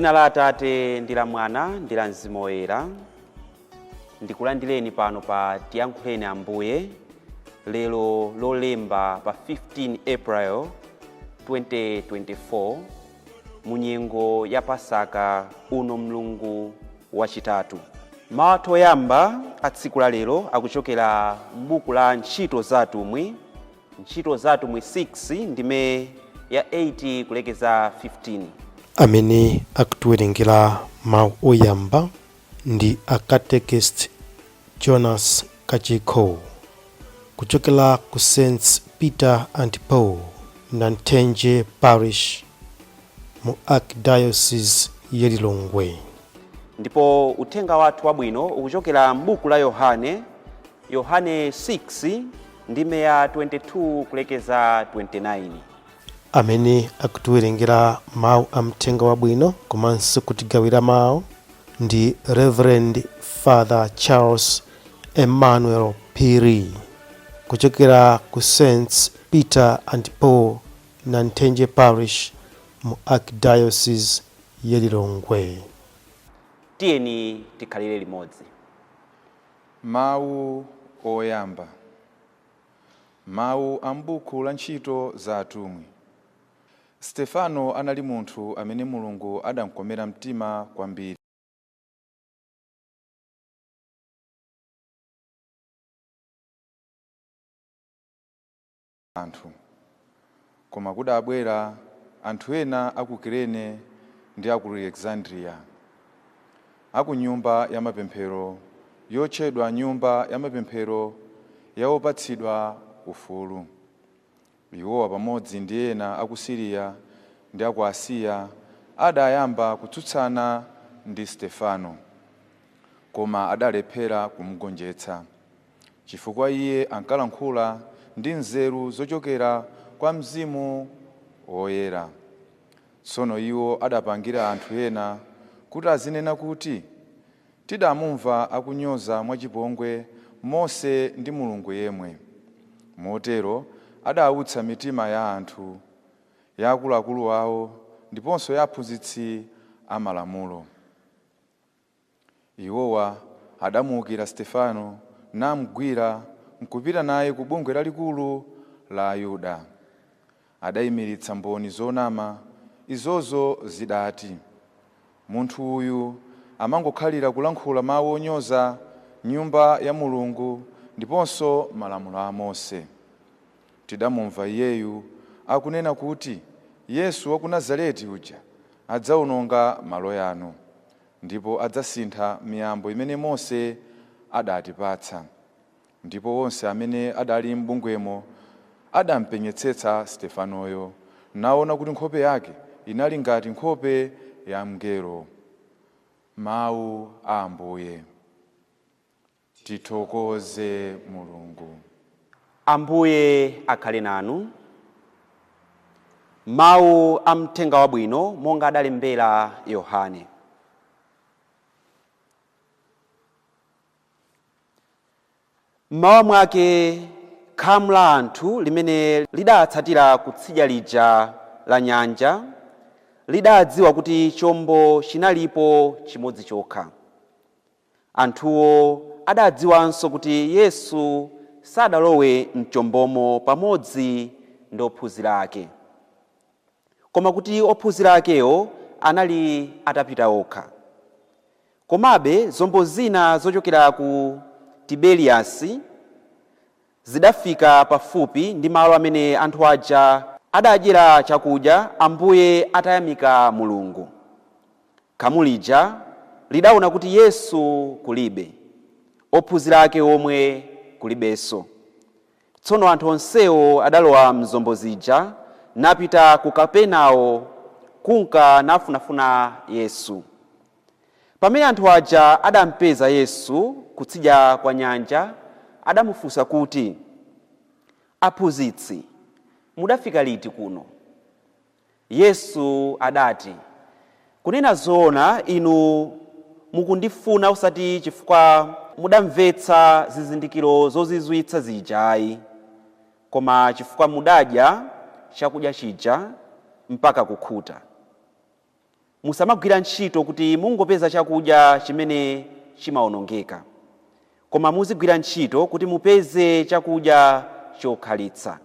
Mdzina la Atate ndi la Mwana ndi la Mzimu Woyera, ndikulandireni pano pa Tiyankhuleni Ambuye lero Lolemba pa 15 April 2024 mu nyengo ya Pasaka uno mlungu wachitatu. Mawu athu oyamba a tsiku la lero akuchokera m'buku la Ntchito za Atumwi, Ntchito za Atumwi 6 ndime ya 8 kulekeza 15. Amene akutiwerengera mawu oyamba ndi a Catechist Jonas Kachikho kuchokera ku St Peter and Paul, Nanthenje Parish mu Archdiocese ya Lilongwe. Ndipo uthenga wathu wabwino ukuchokera m'buku la Yohane, Yohane 6 ndime ya 22 kulekeza 29. Amene akutiwerengera mawu a mthenga wabwino komanso kutigawira mawu ndi Reverend Father Charles Emmanuel Phiri kuchokera ku Saints Peter and Paul, Nanthenje Parish mu Archdiocese ya Lilongwe. Tiyeni tikhalire limodzi. Mawu oyamba. Mawu a m'buku la Ntchito za Atumwi. Stefano anali munthu amene Mulungu adamkomera mtima kwambiri. anthu. Koma kudabwera anthu ena a ku Kirene ndi a ku Alekisandriya, a ku nyumba ya mapemphero yotchedwa Nyumba ya Mapemphero ya Opatsidwa Ufulu. Iwowa pamodzi ndi ena a ku Siriya ndi a ku Asiya adayamba kutsutsana ndi Stefano, koma adalephera kumgonjetsa, chifukwa iye ankalankhula ndi nzeru zochokera kwa Mzimu Woyera. Tsono iwo adapangira anthu ena kuti azinena kuti, Tidamumva akunyoza mwachipongwe Mose ndi Mulungu yemwe. Motero adautsa mitima ya anthu, ya akuluakulu ao ndiponso ya aphunzitsi a Malamulo. Iwowa adamuukira Stefano, namgwira, nkupita naye ku Bungwe Lalikulu la Ayuda. Adaimiritsa mboni zonama, izozo zidati, Munthu uyu amangokhalira kulankhula mau onyoza Nyumba ya Mulungu ndiponso Malamulo a Mose. Tidamumva iyeyu akunena kuti Yesu wa ku Nazareti uja adzaononga malo ano, ndipo adzasintha miyambo imene Mose adaatipatsa. Ndipo onse amene adali m'bungwemo adampenyetsetsa Stefanoyo, naona kuti nkhope yake inali ngati nkhope ya mngelo. Mau a Ambuye. Tithokoze Mulungu. Ambuye akhale nanu. Mawu a Mthenga Wabwino monga adalembera Yohane. Mmawa mwake khamu la anthu limene lidaatsatira kutsidya lija la nyanja, lidaadziwa kuti chombo chinalipo chimodzi chokha. Anthuwo adaadziwanso kuti Yesu sadalowe m'chombomo pamodzi ndi ophunzira ake, koma kuti ophunzira akewo anali atapita okha. Komabe zombo zina zochokera ku Tiberiasi zidafika pafupi ndi malo amene anthu aja adaadyera chakudya Ambuye atayamika Mulungu. Khamu lija lidaona kuti Yesu kulibe, ophunzira ake omwe kulibenso. Tsono anthu onsewo adalowa m'zombo zija, napita ku Kapernao kunka nafunafuna Yesu. Pamene anthu aja adampeza Yesu kutsidya kwa nyanja, adamufunsa kuti, Aphunzitsi, mudafika liti kuno? Yesu adati, Kunena zoona, inu mukundifuna osati chifukwa mudamvetsa zizindikiro zozizwitsa zija ai, koma chifukwa mudadya chakudya chija mpaka kukhuta. Musamagwira ntchito kuti mungopeza chakudya chimene chimawonongeka, koma muzigwira ntchito kuti mupeze chakudya chokhalitsa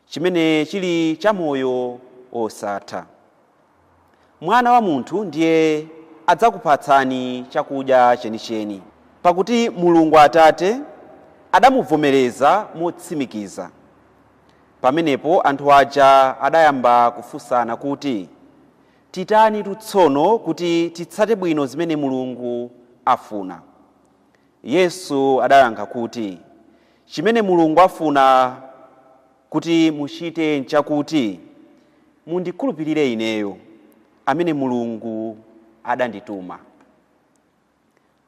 chimene chili chamoyo osatha. Mwana wa munthu ndiye adzakupatsani chakudya chenicheni, pakuti Mulungu Atate adamuvomereza motsimikiza. Pamenepo anthu aja adayamba kufunsana kuti, titani tsono kuti titsate bwino zimene Mulungu afuna? Yesu adayankha kuti, chimene Mulungu afuna kuti muchite nchakuti mundikhulupirire ineyo amene Mulungu adandituma.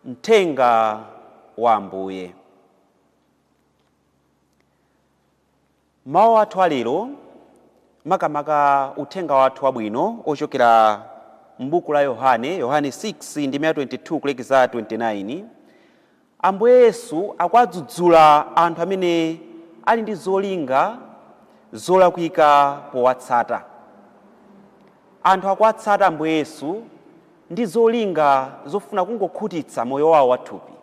Mthenga wa Ambuye. Mawu athu alero, makamaka uthenga wathu wabwino ochokera m'buku la Yohane, Yohane 6 ndi 22 kulekeza 29, Ambuye Yesu akwadzudzula anthu amene ali ndi zolinga zolakwika powatsata. Anthu akwatsata Ambuye Yesu ndi zolinga zofuna kungokhutitsa moyo wawo wathupi,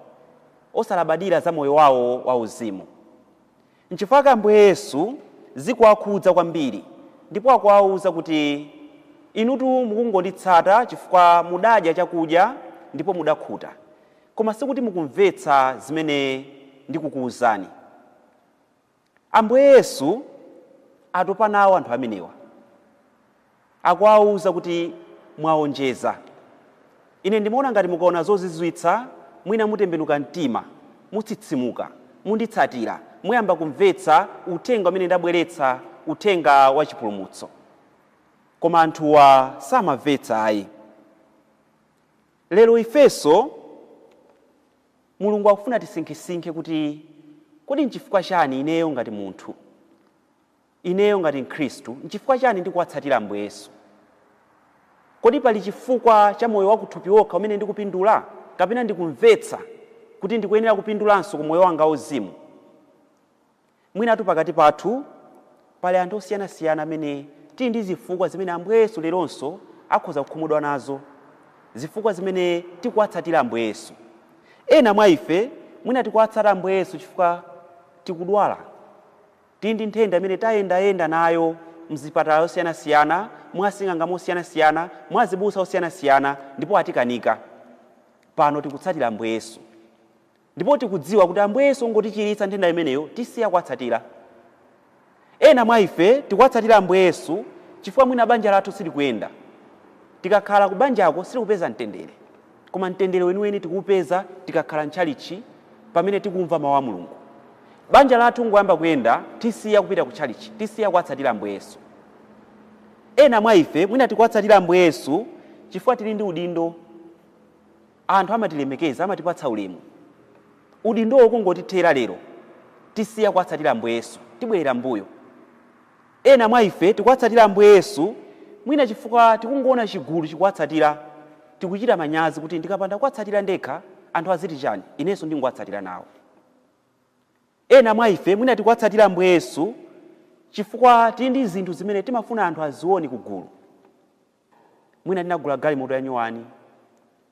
osalabadira za moyo wawo wauzimu. Nchifukwa Ambuye Yesu zikuwakhudza kwambiri, ndipo akuwawuza kuti inutu mukungonditsata chifukwa mudadya chakudya ndipo mudakhuta, koma sikuti mukumvetsa zimene ndikukuwuzani. Ambuye Yesu atopa nawo anthu amenewa, akuwawuza kuti mwaonjeza. Ine ndimaona ngati mukaona zozizwitsa mwina mutembenuka mtima, mutsitsimuka, munditsatira, muyamba kumvetsa uthenga umene ndabweretsa, uthenga wa chipulumutso. Koma anthuwa samamvetsa ayi. Lero ifenso Mulungu akufuna tisinkhesinkhe kuti kodi nchifukwa chani ineyo ngati munthu, ineyo ngati Mkhristu, nchifukwa chani ndikuwatsatira Ambuye Yesu? Kodi pali chifukwa cha moyo wakuthupi wokha umene ndikupindula, kapena ndikumvetsa kuti ndikuyenera kupindulanso ku moyo wanga wauzimu? Mwinatu pakati pathu pali anthu osiyanasiyana amene tili ndi zifukwa zimene Ambuye Yesu leronso akhoza kukhumudwa nazo, zifukwa zimene tikuwatsatira Ambuye Yesu. Ena mwa ife mwina tikuwatsata Ambuye Yesu chifukwa tikudwala, tili ndi nthenda imene tayendayenda nayo mzipatala zosiyanasiyana, mwasing'anga mosiyanasiyana, mwazibusa osiyanasiyana, ndipo atikanika. Pano tikutsatira Ambuye Yesu, ndipo tikudziwa kuti Ambuye Yesu ngotichiritsa nthenda imeneyo, tisiya kuwatsatira. Ena mwa ife tikuwatsatira Ambuye Yesu chifukwa mwina banja lathu silikuyenda. Tikakhala ku banjako sitikupeza mtendere, koma mtendere weniweni tikuupeza tikakhala mtchalichi pamene tikumva mawu a Mulungu. Banja lathu ngoyamba kuyenda, tisiya kupita ku tchalichi, tisiya kuwatsatira Ambuye Yesu. Ena mwa ife mwina tikuwatsatira Ambuye Yesu chifukwa tili ndi udindo. Anthu amatilemekeza, amatipatsa ulemu. Udindowo kungotithera lero, tisiya kuwatsatira Ambuye Yesu, tibwerera mbuyo. Ena mwa ife tikuwatsatira Ambuye Yesu mwina chifukwa tikungoona chigulu chikuwatsatira, tikuchita manyazi kuti ndikapanda kuwatsatira ndekha anthu aziti chani, inenso ndingowatsatira nawo. Ena mwa ife mwina tikuwatsatira Ambuye Yesu chifukwa tili ndi zinthu zimene timafuna anthu azione kugulu. Mwina tinagula galimoto ya nyuwani,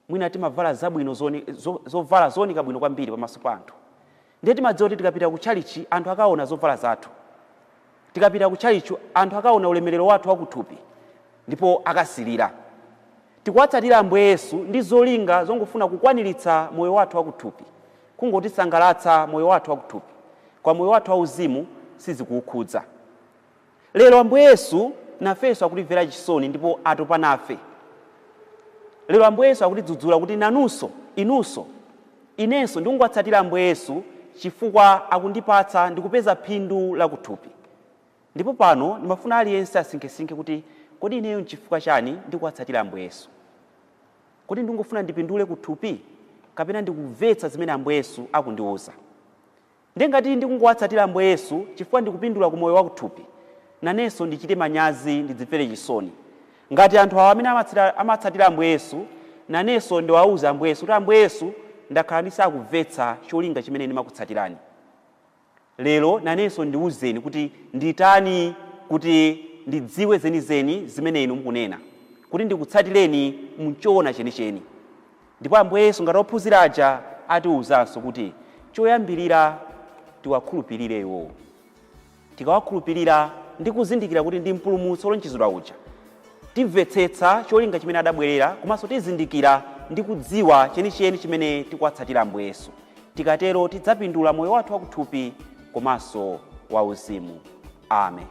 mwina timavala zabwino zovala zooneka bwino kwambiri pamaso pa anthu. Ndiye timadziwa kuti tikapita ku tchalichi anthu akaona zovala zathu, tikapita ku tchalichi anthu akaona ulemerero wathu wakuthupi ndipo akasilira. Tikuwatsatira Ambuye Yesu ndi zolinga zongofuna kukwaniritsa moyo wathu wakuthupi, kungotisangalatsa moyo wathu wakuthupi, kwa moyo wathu wauzimu sizikuwukhudza. Lero Ambuye Yesu nafenso akutimvera chisoni ndipo atopa nafe. Lero Ambuye Yesu akutidzudzula kuti nanunso, inunso, inenso ndikungowatsatira Ambuye Yesu chifukwa akundipatsa ndikupeza phindu lakuthupi. Ndipo pano ndimafuna aliyense asinkhesinkhe kuti kodi ineyo nchifukwa chani ndikuwatsatira Ambuye Yesu? Kodi ndingofuna ndipindule kuthupi, kapena ndikumvetsa zimene Ambuye Yesu akundiwuza? Ndiye ngati ndikungowatsatira Ambuye Yesu chifukwa ndikupindula ku moyo wakuthupi, nanenso ndichite manyazi, ndidzimvere chisoni. Ngati anthu awa amene amatsatira Ambuye Yesu, nanenso ndiwawuze Ambuye Yesu kuti Ambuye Yesu, ndakhala ndisakumvetsa cholinga chimene ndimakutsatirani. Lero nanenso ndiwuzeni kuti nditani kuti ndidziwe zenizeni zimene inu mukunena, Kuti ndikutsatireni mchoona chenicheni. Ndipo Ambuye Yesu ngati ophunzira aja atiwuzanso kuti choyambirira tiwakhulupirire iwowo. Tikawakhulupirira ndi kuzindikira kuti ndi Mpulumutsi wolonjezedwa uja, timvetsetsa cholinga chimene adabwerera, komanso tizindikira ndi kudziwa chenicheni chimene tikuwatsatira Ambuye Yesu. Tikatero tidzapindula moyo wathu wakuthupi komanso wauzimu. Amen.